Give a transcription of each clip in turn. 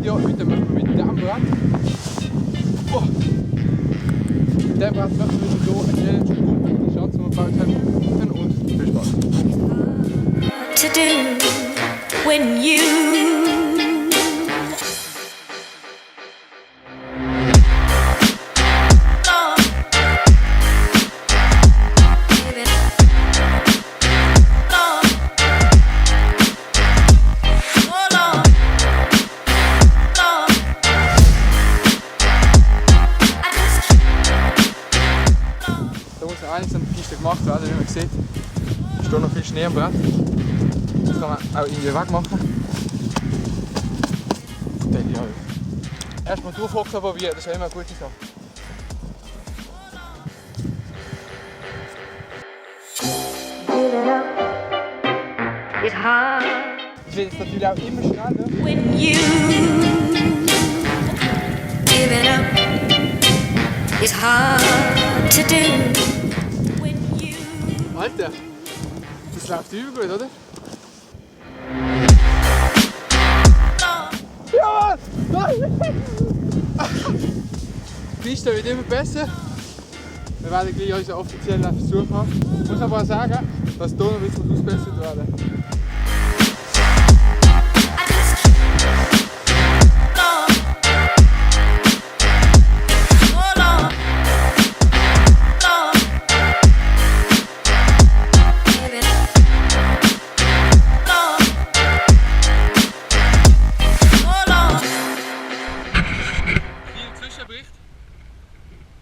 Video. Heute machen wir mit dem Brett. Oh. Mit dem Brett machen wir so eine schnelle Chance, die wir gebaut haben. Und viel Spaß. To do when you einiges an der Piste gemacht werden, wie man sieht. Es steht noch viel Schnee am Brett. Das kann man auch irgendwie wegmachen. Ja. Erstmal durchhocken probieren, das ist immer eine gute Sache. Das wird jetzt natürlich auch immer schneller. when you give it up, it's hard to do. Alter, das läuft übel gut, oder? Ja, Mann! Nein! Die Piste wird immer besser. Wir werden gleich unseren offiziellen Versuch haben. Ich muss aber auch sagen, dass hier noch ein bisschen ausgebessert werden.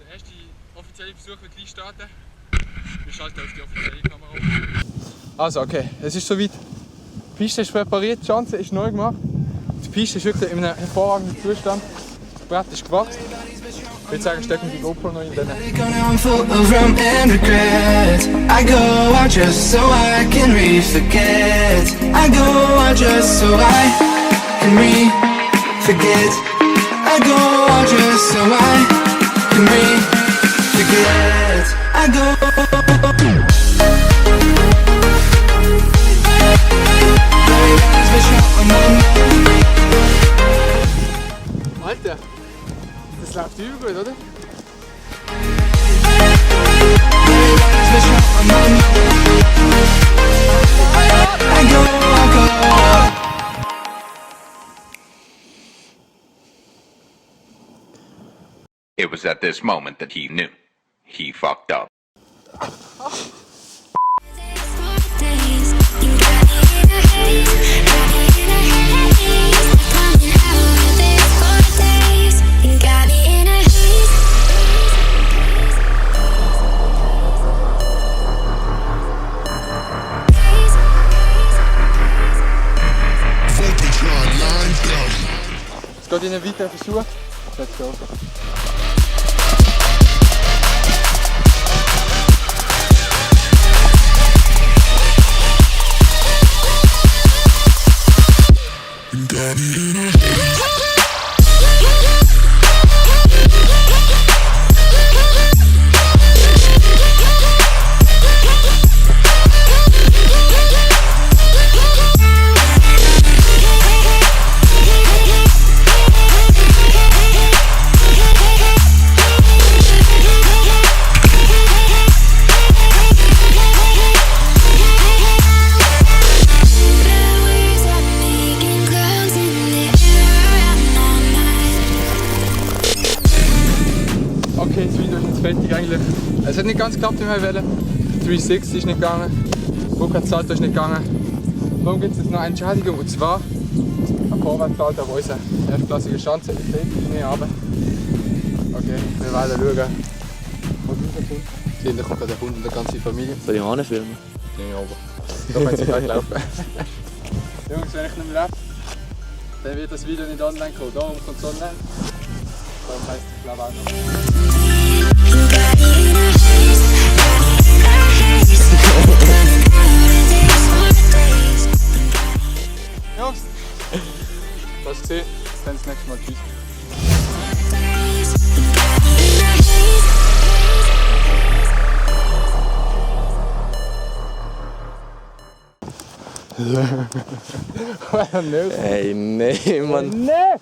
Der erste offizielle Versuch wird gleich starten. Wir schalten auf die offizielle Kamera auf. Also okay, es ist soweit. Die Piste ist präpariert, die Schanze ist neu gemacht. Die Piste ist wirklich in einem hervorragenden Zustand. Das Brett ist gewachsen. Ich würde sagen, stecken die GoPro noch in den. Alter, das läuft übel gut, oder? It was at this moment that he knew. He fucked up. Es geht in einen weiteren Versuch. Let's go. Okay, das Video ist jetzt fertig eigentlich. Es hat nicht ganz geklappt, wie wir wollten. 360 ist nicht gegangen. Rückwärtssalto ist nicht gegangen. Darum gibt es jetzt noch eine Entschädigung, und zwar ein Vorwärtssalto auf unsere erstklassige Schanze. Ich sehe die nicht runter. Okay, wir werden schauen, was rauskommt. Sehen, da kommt gerade der Hund und die ganze Familie. Soll ich Hahn filmen? Nein, aber da können sie gleich laufen. Jungs, wenn ich nicht mehr lebe, dann wird das Video nicht online kommen. Darum kommt es online. Darum heisst es, glaube ich, auch noch. Jungs, das ist gesehen. Dann das nächste Mal. Tschüss. Hey, nee, Mann. Nee!